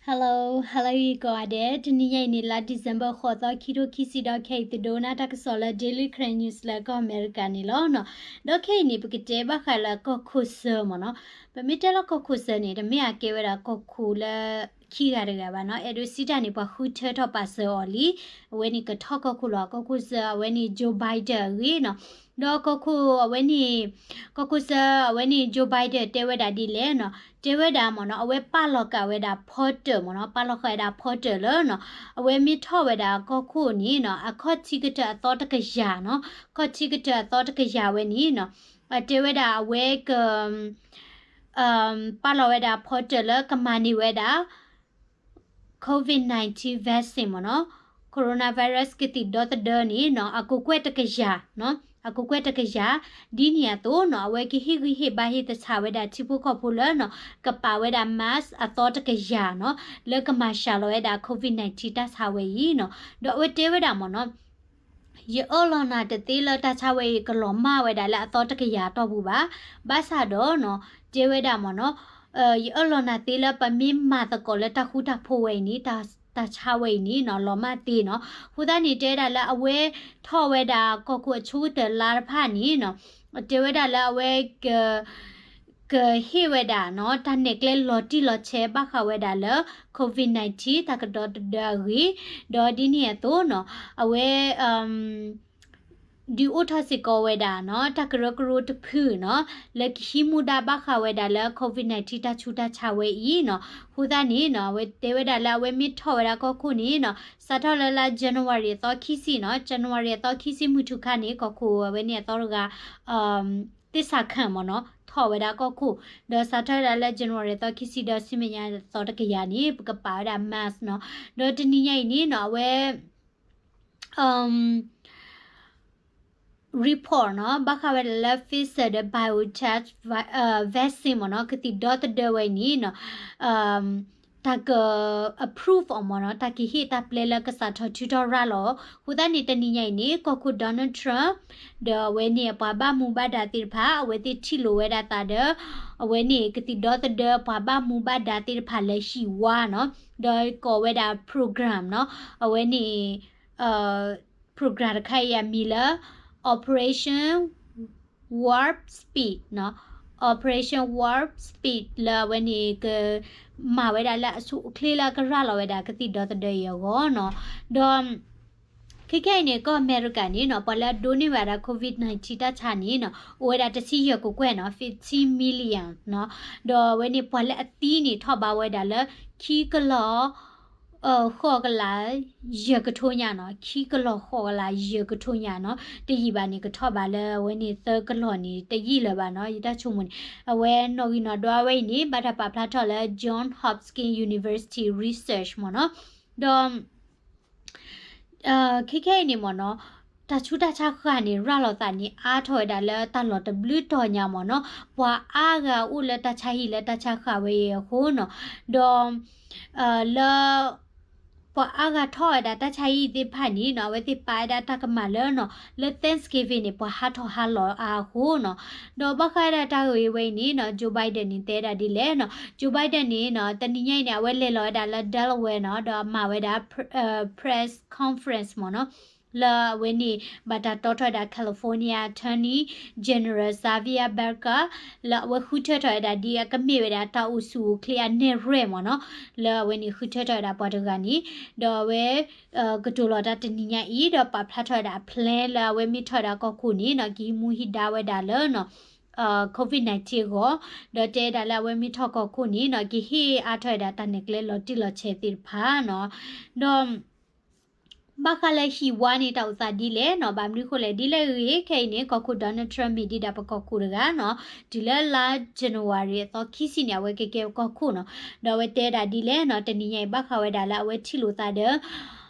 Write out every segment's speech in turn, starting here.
Hello, hello ယကိးဂၤဒဲး, တနံၤညါအံၤန့ၣ် လါ December ဃိးသီ ခံထိခံဆံဒီး ခဲအံၤသုဒိကနၣ်တၢ်ကစီၣ်လၢ Daily Karen News လၢကီၢ်အမဲရကၤန့ၣ်လီၤနီၤ. ဒီးခဲအံၤန့ၣ် ပကတဲဘၣ်ဃးလၢကီၢ်ခိၣ်စၢမ့ၢ်နီၤ. ပမ့ၢ်တဲလၢကီၢ်ခိၣ်စၢန့ၣ် တမ့ၢ်အကဲဝဲဒၣ်ကီၢ်ခိၣ်လၢခံဂၤတဂၤဘၣ်နီၤ. အဲၣ်ဒိးစံးတၢ်န့ၣ် ပှၤဃုထၢထီၣ်ပာ်စၢၤအီၤလံ. အဝဲန့ၣ်ကထီၣ်ကီၢ်ခိၣ်လီၤ. ကီၢ်ခိၣ်စၢအဝဲန့ၣ် Joe Biden အဂ့ၢ်နီၤ. ဒီးကီၢ်ခိၣ်အဝဲန့ၣ် ကီၢ်ခိၣ်စၢအဝဲန့ၣ် Joe Biden တဲဝဲဒၣ်ဒ်လဲၣ်နီၤ. တဲဝဲဒၣ်မ့ၢ်နီၤ အဝဲပာ်လီၤကးဝဲဒၣ်ဖီတၢၣ်မ့ၢ်နီၤ, ပာ်လီၤဃာ်ဝဲဒၣ်ဖီတၢၣ်လၢနီၤ အဝဲမ့ၢ်ထီၣ်ဝဲဒၣ်ကီၢ်ခိၣ်န့ၣ်နီၤ အခီၣ်ထံးကတၢၢ်အသီတကယၤနီၤ, ခီၣ်ထံးကတၢၢ်အသီတကယၤဝဲန့ၣ်နီၤ အတဲဝဲဒၣ်အဝဲက ပာ်လီၤဝဲဒၣ်ဖီတၢၣ်လၢကမၤန့ၢ်ဝဲဒၣ် COVID nineteen vaccine မ့ၢ်နီၤ, coronavirus ကသံၣ်ဒီသဒၢန့ၣ်နီၤ အကကွဲၢ်တကယၤ, အကကွဲၢ်တကယၤ, ဒ်န့ၣ်အသိးနီၤ အဝဲကဟ့ၣ်ဂံၢ်ဟ့ၣ်ဘါဟ့ၣ်သဆၣ်ဝဲဒၣ်ထံဖိကီၢ်ဖိလၢနီၤ ကပာ်ဝဲဒၣ် mask အသီတကယၤနီၤ လၢကမၤစှၤလီၤဝဲဒၣ် COVID nineteen တၢ်ဆါဝဲအံၤနီၤ, ဒီးအဝဲတဲဝဲဒၣ်မ့ၢ်နီၤ ယအၢၣ်လီၤနၤတသ့လၢတၢ်ဆါဝဲအံၤကလီၤမၢ်ဝဲဒၣ်လၢအသီတကယၤအတီၢ်ပူၤဘၣ်. ဘၣ်ဆၣ်ဒီးနီၤ တဲဝဲဒၣ်မ့ၢ်နီၤ ယအၢၣ်လီၤနၤသ့လၢပမ့ၢ်မၤသကိးလၢတၢ်ဃူတၢ်ဖိးဝဲအံၤန့ၣ် တၢ်ဆါဝဲအံၤန့ၣ်နီၤ လီၤမၢ်သ့နီၤ. အဃိသတးန့ၣ်တဲဝဲဒၣ်လၢအဝဲထီၣ်ဝဲဒၣ်ကီၢ်ခိၣ်အဆိကတၢၢ်လါတဖၣ်န့ၣ်နီၤ တဲဝဲဒၣ်လၢအဝဲ ကဟ့ၣ်ဝဲဒၣ်နီၤ တၢ်နဲၣ်ကျဲလီၤတံၢ်လီၤဆဲးဘၣ်ဃးဝဲဒၣ်လၢ COVID nineteen တၢ်ကဒီသဒၢအဂ့ၢ်, ဒီးဒ်န့ၣ်အသိးနီၤ အဝဲ ဒုးအိၣ်ထီၣ်စ့ၢ်ကီးဝဲဒၣ်နီၤ တၢ်ကရၢကရိတဖုနီၤ လၢကဟံးမူဒါဘၣ်ဃးဝဲဒၣ်လၢ COVID nineteen တၢ်ဆူးတၢ်ဆါဝဲအံၤနီၤ. အဃိသတးန့ၣ်နီၤ အဝဲတဲဝဲဒၣ်လၢအဝဲမ့ၢ်ထီၣ်ဝဲဒၣ်ကီၢ်ခိၣ်န့ၣ်နီၤ စးထီၣ်လၢလါ January အသီခံဆံနီၤ, January အသီခံဆံမုၢ်ထူခါန့ၣ် ကီၢ်ခိၣ်အဝဲန့ၣ်အသီတဂၤ သစ္စာခံ မ့ၢ်နီၤ ထီၣ်ဝဲဒၣ်ကီၢ်ခိၣ်, ဒီးစးထီၣ်ဝဲဒၣ်လၢ January အသီခံဆံဒီး ဆူမဲာ်ညါအသီတကယၤန့ၣ် ပကပာ်ဝဲဒၣ် mask နီၤ. ဒီးတနံၤညါအံၤန့ၣ်နီၤ အဝဲ report နီၤ ဘၣ်ဃးဝဲဒၣ်လၢ Pfizer ဒီး BioNTech vaccine မ့ၢ်နီၤ ကသံၣ်ဒီသဒၢဝဲအံၤန့ၣ်နီၤ တၢ်က approve အီၤမ့ၢ်နီၤ တၢ်ကဟ့ၣ်တၢ်ပျဲလၢကစးထီၣ်ထုးထီၣ်ရၤလီၤ. အဃိသတးန့ၣ် တနံၤညါအံၤန့ၣ် ကီၢ်ခိၣ် Donald Trump ဒီးအဝဲန့ၣ် ပှၤဘၣ်မူဘၣ်ဒါသ့ၣ်တဖၣ် အဝဲသ့ၣ်ထံၣ်လိာ်ဝဲဒၣ်သးဒီး အဝဲန့ၣ် ကသံၣ်ဒီသဒၢ ပှၤဘၣ်မူဘၣ်ဒါသ့ၣ်တဖၣ်လၢဟံၣ်ဝါနီၤ ဒီးကိးဝဲဒၣ် program နီၤ အဝဲန့ၣ် program တခါအံၤအမံၤလၢ Operation Warp Speed နီၤ Operation Warp Speed လၢအဝဲန့ၣ်က မၤဝဲဒၣ်လၢအဆူၣ်အိၣ်ချ့လၢအကရၤလီၤဝဲဒၣ်ကသံၣ်ဒီသဒၢအံၤအဂီၢ်နီၤ. ဒီး ခဲခဲအံၤန့ၣ် ကီၢ်အမဲရကၤန့ၣ်နီၤ ပှၤလၢအဒိးန့ၢ်ဝဲဒၣ် COVID nineteen တၢ်ဆါန့ၣ်နီၤ အိၣ်ဝဲဒၣ်တဆံယဲၢ်ကကွဲၢ်နီၤ fifteen million နီၤ. ဒီးအဝဲန့ၣ် ပှၤလၢအသံန့ၣ်ထီၣ်ဘးဝဲဒၣ်လၢ ခံကလီၤ ဃိးကလး ယဲၢ်ကထိညါနီၤ, ခံကလီၤဃိးကလး ယဲၢ်ကထိညါနီၤ. တယံာ်ဘၣ်န့ၣ် ကထီၣ်ဘးလၢအဝဲန့ၣ် သၢကလီၤန့ၣ် တယံာ်လၢၤဘၣ်နီၤ ယတၢ်ဆိကမိၣ်န့ၣ်. အဝဲနီၣ်ဂံၢ်နီၣ်ဒွးဝဲအံၤန့ၣ် ဘၣ်တၢ်ပာ်ဖျါထီၣ်လၢ John Hopkins University research မ့ၢ်နီၤ. ဒီး ခဲခဲအံၤန့ၣ်မ့ၢ်နီၤ တၢ်ဆူးတၢ်ဆါဃၢ်န့ၣ် ရၤလီၤသးန့ၣ် အါထီၣ်ဝဲဒၣ်လၢတၢ်လီၢ်တဘျုးတီၤညါမ့ၢ်နီၤ. ပှၤအါဂၤအိၣ်လၢတၢ်ဆါဟံၣ်လၢတၢ်ဆါဃၢ်ဝဲအံၤအဃိနီၤ. ဒီး လၢ ပှၤအါဂၤထီၣ်ဝဲဒၣ်တၢ်ဆါဟံၣ်သ့ၣ်တဖၣ်န့ၣ်နီၤ အဝဲသ့ၣ်ပာ်ဝဲဒၣ်တၢ်ကမၣ်လၢနီၤ လၢ Thanksgiving န့ၣ် ပှၤဟးထီၣ်ဟးလီၤအါအဃိနီၤ. ဒီးဘၣ်ဃးဝဲဒၣ်တၢ်ဂ့ၢ်ဝဲအံၤန့ၣ်နီၤ Joe Biden န့ၣ် တဲဒၣ်ဒ်လဲၣ်နီၤ. Joe Biden န့ၣ်နီၤ တနံၤညါအံၤန့ၣ် အဝဲလဲၤလီၤဝဲဒၣ်လၢ Delaware နီၤ ဒီးမၤဝဲဒၣ် press conference မ့ၢ်နီၤ လၢအဝဲန့ၣ် ဘၣ်တၢ်တီထီၣ်ဝဲဒၣ် California Attorney General Xavier Becker လၢအဝဲဃုထၢထီၣ်ဝဲဒၣ်ဒ်အကမ့ၢ်ဝဲဒၣ်တၢ်အိၣ်ဆူၣ်အိၣ်ချ့အနဲၣ်ရွဲၣ်မ့ၢ်နီၤ လၢအဝဲန့ၣ်ဃုထၢထီၣ်ဝဲဒၣ်ပှၤတဂၤန့ၣ် ဒီးအဝဲ ကတိၤလီၤတၢ်တနံၤညါအံၤ ဒီးပာ်ဖျါထီၣ်ဝဲဒၣ်အ plan လၢအဝဲမ့ၢ်ထီၣ်ဝဲဒၣ်ကီၢ်ခိၣ်န့ၣ်နီၤ ကဟံးမူဟံးဒါဝဲဒၣ်လၢနီၤ COVID nineteen အဂီၢ် ဒီးတဲဝဲဒၣ်လၢအဝဲမ့ၢ်ထီၣ်ကီၢ်ခိၣ်န့ၣ်နီၤ ကဟ့ၣ်အါထီၣ်ဝဲဒၣ်တၢ်နဲၣ်ကျဲလီၤတံၢ်လီၤဆဲးသ့ၣ်တဖၣ်နီၤ ဒီး ဘၣ်ဃးလၢဟံၣ်ဝါန့ၣ် တၢ်အိၣ်သးဒ်လဲၣ်နီၤ ဘၣ်မနုၤဃိလဲၣ် ဒ်လဲၣ်ဂ့ၤ ခဲအံၤန့ၣ် ကီၢ်ခိၣ် Donald Trump မ့ၢ်ဒံးဒၣ်ပကီၢ်ခိၣ်တဂၤနီၤ တုၤလၢလါ January အသီခံဆံန့ၣ် အဝဲကကဲပကီၢ်ခိၣ်နီၤ ဒီးအဝဲတဲဒၣ်ဒ်လဲၣ်နီၤ တနံၤညါအံၤ ဘၣ်ဃးဝဲဒၣ်လၢအဝဲထံၣ်လိာ်သးဒီး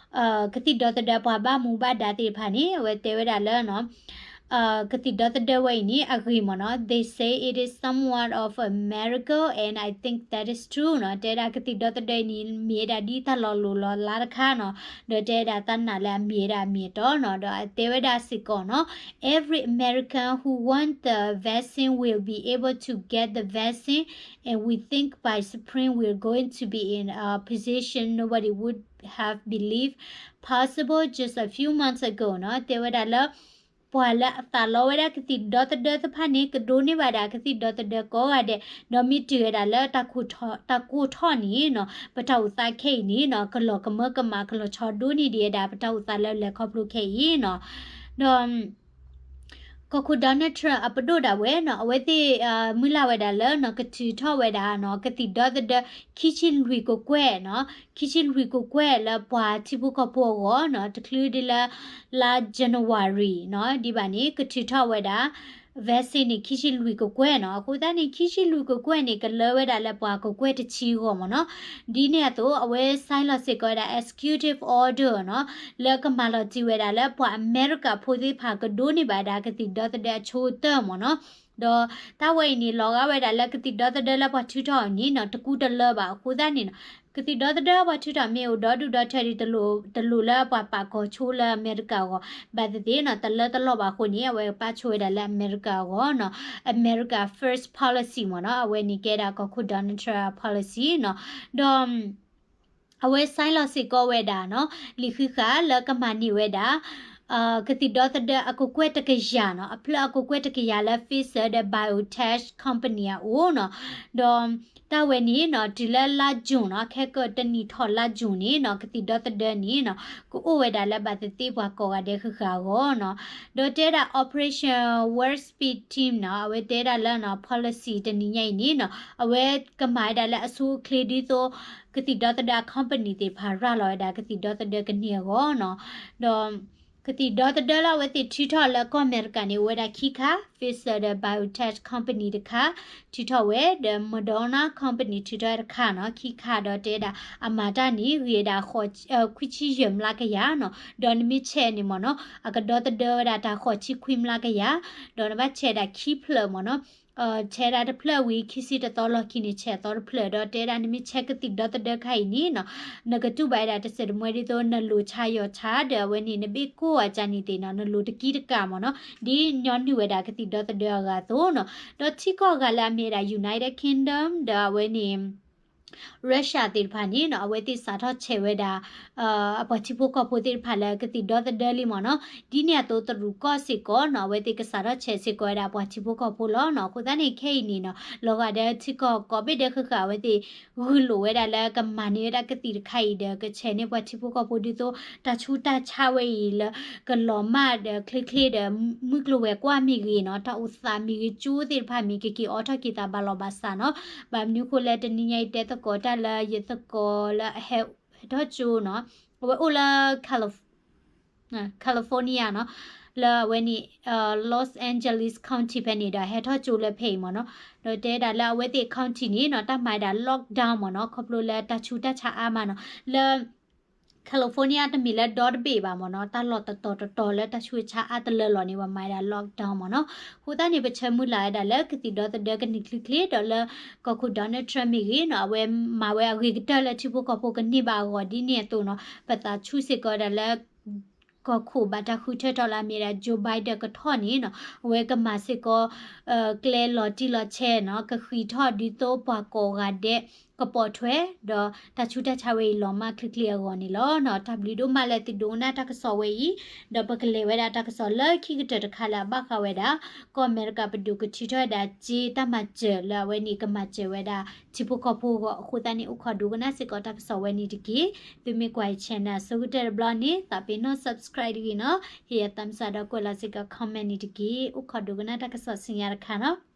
ကသံၣ်ဒီသဒၢပှၤဘၣ်မူဘၣ်ဒါသ့ၣ်တဖၣ်န့ၣ် အဝဲတဲဝဲဒၣ်လၢနီၤ ကသံၣ်ဒီသဒၢဝဲအံၤန့ၣ် အဂ့ၢ်မ့ၢ်နီၤ, they say it is somewhat of a miracle and I think that is true နီၤ, တဲဒၣ်ကသံၣ်ဒီသဒၢအံၤန့ၣ် မ့ၢ်ဝဲဒၣ်ဒ်တၢ်လီၤလိၤလီၤလးတခါနီၤ, ဒီးတဲဒၣ်တၢ်နာ်လၢအမ့ၢ်ဝဲဒၣ်အမ့ၢ်အတီနီၤ, ဒီးအတဲဝဲဒၣ်စ့ၢ်ကီးနီၤ, every American who want the vaccine will be able to get the vaccine and we think by spring we're going to be in a position nobody would have believed possible just a few months ago နီၤ, တဲဝဲဒၣ်လၢ ပှၤလၢအသးလီဝဲဒၣ်ကသံၣ်ဒီသဒၢသ့ၣ်တဖၣ်န့ၣ် ကဒိးန့ၢ်ဘၣ်ဒၣ်ကသံၣ်ဒီသဒၢကိးဂၤဒဲး, ဒီးမ့ၢ်တုၤဝဲဒၣ်လၢ တၢ်ကိၢ်ထီၣ်န့ၣ်နီၤ, ပတၢ်အိၣ်သးခဲအံၤန့ၣ်နီၤ ကလီၤကမၢကမၣ် ကလီၤဆီဒိၣ်န့ၢ်ဒံးဝဲဒၣ် ပတၢ်အိၣ်သးလၢလဲၤခီဖျိခဲအံၤနီၤ, ဒီး ကီၢ်ခိၣ် Donald Trump အပဒိၣ်ဒၣ်ဝဲနီၤ, အဝဲသ့ၣ် မုၢ်လၢ်ဝဲဒၣ်လၢနီၤ ကထုးထီၣ်ဝဲဒၣ်နီၤ ကသံၣ်ဒီသဒၢ ခံဆံလွံၢ်ကကွဲၢ်နီၤ, ခံဆံလွံၢ်ကကွဲၢ်လၢပှၤထံဖိကီၢ်ဖိအဂီၢ်နီၤ, တချုးဒ်လၢ လါ January နီၤ, ဒ်ဘၣ်န့ၣ် ကထုးထီၣ်ဝဲဒၣ် vaccine န့ၣ် ခံဆံလွံၢ်ကကွဲၢ်နီၤ, အဃိသတးန့ၣ် ခံဆံလွံၢ်ကကွဲၢ်န့ၣ် ကလၢဝဲဒၣ်လၢပှၤကကွဲၢ်တဆံအဂီၢ်မ့ၢ်နီၤ, ဒ်န့ၣ်အသိး အဝဲ sign လီၤစ့ၢ်ကီးဝဲဒၣ် executive order နီၤ, လၢကမၤလီၤတံၢ်ဝဲဒၣ်လၢပှၤအမဲရကၤဖိသ့ၣ်တဖၣ်ကဒိးန့ၢ်ဘၣ်ဒၣ်ကသံၣ်ဒီသဒၢအဆိကတၢၢ်မ့ၢ်နီၤ, ဒီးတၢ်ဝဲအံၤန့ၣ် လီၤဂာ်ဝဲဒၣ်လၢကသံၣ်ဒီသဒၢလၢပှၤထုးထီၣ်အီၤန့ၣ်နီၤ တကူတလၢဘၣ်အဃိသတးန့ၣ်နီၤ, ကသံၣ်ဒီသဒၢပှၤထုးထီၣ်မ့ၢ်အိၣ်ဒီဒူၣ်ဒီထၢဒ်တလိၣ်လၢပှၤပာ်ကီၤဆိလၢအမဲရကၤအဂီၢ် ဘၣ်သ့ၣ်သ့ၣ်နီၤ တလၢတလီၢ်ဘၣ်အဃိန့ၣ် အဝဲပာ်ဆိဝဲဒၣ်လၢအမဲရကၤအဂီၢ်နီၤ, America First policy မ့ၢ်နီၤ, အဝဲန့ၣ်ကဲဒၣ်ကီၢ်ခိၣ် Donald Trump policy နီၤ, ဒီး အဝဲ sign လီၤစ့ၢ်ကီးဝဲဒၣ်နီၤ, လံာ်ဃံးဃာ်လၢကမၤန့ၢ်ဝဲဒၣ် ကသံၣ်ဒီသဒၢအကကွဲၢ်တကယၤနီၤ, အဖျၢၣ်အကကွဲၢ်တကယၤလၢ Pfizer ဒီး BioNTech company အအိၣ်နီၤ, ဒီးတၢ်ဝဲန့ၣ်နီၤ တုၤလၢလါ June နီၤ, ခဲကတနံၣ်ထီၣ်လါ June န့ၣ်နီၤ, ကသံၣ်ဒီသဒၢန့ၣ်နီၤ ကအိၣ်ဝဲဒၣ်လၢဘၣ်သ့ၣ်သ့ၣ်ပှၤကိးဂၤဒဲးဃံးဃာ်အဂီၢ်နီၤ, ဒီးတဲဒၣ် Operation Warp Speed Team နီၤ, အဝဲတဲဒၣ်လၢနီၤ policy တနံၤညါအံၤန့ၣ်နီၤ, အဝဲကမၤဝဲဒၣ်လၢအဆိအချ့ဒ်သိး ကသံၣ်ဒီသဒၢအ company သ့ၣ်တဖၣ် ရၤလီၤဝဲဒၣ်ကသံၣ်ဒီသဒၢကန့ၢ်အဂီၢ်နီၤ, ဒီး ကသံၣ်ဒီသဒၢလၢအဝဲသ့ၣ်ထုးထီၣ်လၢကီၢ်အမဲရကၤန့ၣ် အိၣ်ဝဲဒၣ်ခံခါ, Pfizer ဒီး BioNTech company တခါ ထုးထီၣ်ဝဲ, ဒီး Moderna company ထုးထီၣ်ဝဲတခါနီၤ, ခံခါဒီးတဲဒၣ် အမၤတၢ်န့ၣ် ဂ့ၤဒၣ် ခွံဆံယဲၢ်မျးကယၤနီၤ, ဒီးနမ့ၢ်ဆဲးန့ၣ်မ့ၢ်နီၤ အကဒီသဒၢဝဲဒၣ်တၢ်ဃိးဆံခွံမျးကယၤ, ဒီးနဘၣ်ဆဲးဒၣ်ခံဖျၢၣ်မ့ၢ်နီၤ ဆဲးဒၣ်တဖျၢၣ်ဝံၤ ခံဆံတသီလီၢ်ခံန့ၣ် ဆဲးအသီတဖျၢၣ် ဒီးတဲဒၣ်နမ့ၢ်ဆဲးကသံၣ်ဒီသဒၢခါအံၤန့ၣ်နီၤ, နကတူၢ်ဘၣ်ဝဲဒၣ်တစဲးတမှဲဒ်သိး နလိၤဆါယီၤဆါဒီးအဝဲန့ၣ် နဘ့ၣ်ကိၢ်အီၤကန့ၣ်သ့ၣ်နီၤ, နလိၤတကံတကးမ့ၢ်နီၤ, ဒ်ညီနုၢ်ဝဲဒၣ်ကသံၣ်ဒီသဒၢအဂၤအသိးနီၤ, ဒီးထံကီၢ်အဂၤလၢအမ့ၢ်ဝဲဒၣ် United Kingdom ဒီးအဝဲန့ၣ် Russia သ့ၣ်တဖၣ်န့ၣ်နီၤ, အဝဲသ့ၣ်စးထီၣ်ဆဲးဝဲဒၣ် အပှၤထံဖိကီၢ်ဖိသ့ၣ်တဖၣ်လၢကသံၣ်ဒီသဒၢလံမ့ၢ်နီၤ, ဒ်န့ၣ်အသိးတရူးကီၢ်စ့ၢ်ကီးနီၤ, အဝဲသ့ၣ်ကစးထီၣ်ဆဲးစ့ၢ်ကီးဝဲဒၣ်ပှၤထံဖိကီၢ်ဖိလီၤနီၤ, အဃိသတးန့ၣ်ခဲအံၤန့ၣ်နီၤ, လီၤဂာ်ဒီးထံကီၢ်ကိးဘ့ၣ်ဒဲးဃံးဃာ် အဝဲသ့ၣ်ဂုာ်လိာ်ဝဲဒၣ်လၢကမၤန့ၢ်ဝဲဒၣ်ကသံၣ်တခါအံၤဒီး ကဆဲးန့ၢ်ပှၤထံဖိကီၢ်ဖိဒ်သိး တၢ်ဆူးတၢ်ဆါဝဲအံၤလၢ ကလီၤမၢ်ဒီးချ့ချ့ဒီး မုၢ်ကျိၤဝဲၤကွာ်မ့ၢ်ဂ့ၤနီၤ, တၢ်အိၣ်သးမ့ၢ်ဂ့ၤ ကၠိသ့ၣ်တဖၣ်မ့ၢ်ဂ့ၤ ကက့ၤအိးထီၣ်က့ၤသးဘၣ်လီၤဘၣ်စးနီၤ, ဘၣ်မနုၤအဃိလဲၣ် တနံၤညါအံၤတဲသကိးတၢ်လၢယသကိးလၢအဟဲထီၣ်ကၠိနီၤ, အဝဲအိၣ်လၢ California နီၤ, လၢအဝဲန့ၣ် Los Angeles County ဖဲန့ၣ်ဒီး ဟဲထီၣ်ကၠိလၢဖဲအံၤမ့ၢ်နီၤ, ဒီးတဲဒၣ်လၢအဝဲသ့ၣ် county န့ၣ်နီၤ တၢ်မၤဝဲဒၣ် lockdown မ့ၢ်နီၤ, ခီဖျိလၢတၢ်ဆူးတၢ်ဆါအါမးနီၤ, လၢ California တမ့ၢ်လၢဒီတဘ့ၣ်ဘၣ်မ့ၢ်နီၤ, တၢ်လီၢ်တတီၤတတီၤလၢတၢ်ဆူးတၢ်ဆါအါတလၢလီၤန့ၣ် ပှၤမၤဝဲဒၣ် lockdown မ့ၢ်နီၤ, အဃိသတးန့ၣ် ပဆၢမုၢ်လၢ်ဝဲဒၣ်လၢကသံၣ်ဒီသဒၢကန့ၢ်ချ့ချ့ဒီးလၢ ကီၢ်ခိၣ် Donald Trump မ့ၢ်ဂ့ၤနီၤ, အဝဲမၤဝဲအဂ့ၤကတၢၢ်လၢထံဖိကီၢ်ဖိကန့ၢ်ဘၣ်အဂီၢ်ဒ်န့ၣ်အသိးနီၤ, ပသးဆူၣ်စ့ၢ်ကီးဝဲဒၣ်လၢ ကီၢ်ခိၣ်ဘၣ်တၢ်ဃုထၢထီၣ်လၢအမ့ၢ်ဝဲဒၣ် Joe Biden ကထီၣ်န့ၣ်နီၤ, အဝဲကမၤစ့ၢ်ကီး ကျဲလီၤတံၢ်လီၤဆဲးနီၤ, ကဃံးထီၣ်ဒ်သိးပှၤကိးဂၤဒဲး ကပိာ်ထွဲ ဒီးတၢ်ဆူးတၢ်ဆါဝဲအံၤလီၤမၢ်ချ့ချ့အဂီၢ်န့ၣ်လီၤ. တၢ်ဘျုးဒိၣ်မးလၢသုဒိကနၣ်တၢ်ကစီၣ်ဝဲအံၤ, ဒီးပကလဲၤဝဲဒၣ်တၢ်ကစီၣ်လၢခံကတၢၢ်တခါလၢအဘၣ်ဃးဝဲဒၣ် ကီၢ်အမဲရကၤပဒိၣ်ကထုးထီၣ်ဝဲဒၣ်စ့တၢ်မၤစၢၤလၢအဝဲန့ၣ် ကမၤစၢၤဝဲဒၣ်ထံဖိကီၢ်ဖိအဂီၢ်အဃိသတးန့ၣ် အိၣ်ခိးဒိကနၣ်စ့ၢ်ကီးတၢ်ကစီၣ်ဝဲန့ၣ်တက့ၢ်. သုမ့ၢ်ကွၢ်ယ channel အဆိကတၢၢ်တဘျီန့ၣ် သးပ့ၤနီၣ် subscribe တဂ့ၤနီၤ, ဟ့ၣ်ယၤ thumbs up ဒီးကွဲးလီၤစ့ၢ်ကီး comment န့ၣ်တက့ၢ်. အိၣ်ခိးဒိကနၣ်တၢ်ကစီၣ်ဆူညါတခါနီၤ.